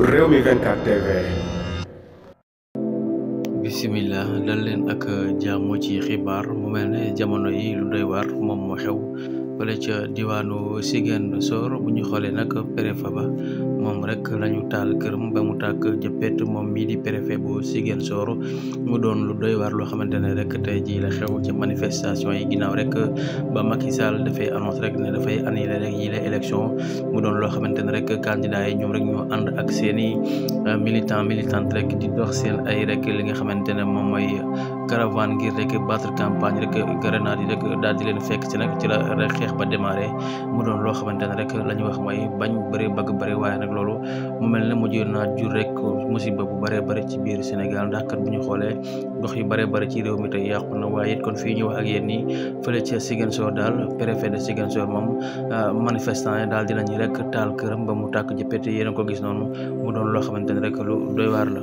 Rewmi 24 TV. Bismillah dal leen ak jàmm ci xibaar mu mel ne jamono yi lu doy waar moom moo xew fële ca diwaanu Ziguinchor bu ñu xoolee nag préfet ba moom rek lañu taal këram ba mu tàkk jëppet moom mii di préfet bu Ziguinchor mu doon lu doy waar loo xamante ne rek tey jii la xew ci manifestation yi ginnaaw rek ba Macky Sall dafay annonce rek ne dafay annuler rek yi la élection mu doon loo xamante ne rek candidat yi ñoom rek ñoo ànd ak seeni militante rek di dox seen ay rek li nga xamante ne moom mooy caravane ngir rek battre campagne rek grenade yi rek daal di leen fekk ci nag ci la rek xeex ba démarré mu doon loo xamante ne rek la ñu wax mooy bañ bëri bëgg bëri waaye nag loolu mu mel ne mujj naa jur rek musiba bu bëree bëri ci biir Sénégal ndax kat bu ñu xoolee gox yu bëree bëri ci réew mi tey yàqu na waaye it kon fii ñu wax ak yéen nii fële ca Ziguinchor daal préfet de Ziguinchor moom manifestant yi daal dinañu rek taal këram ba mu tàkk jëppete yéen a ko gis noonu mu doon loo xamante ne rek lu doy waar la.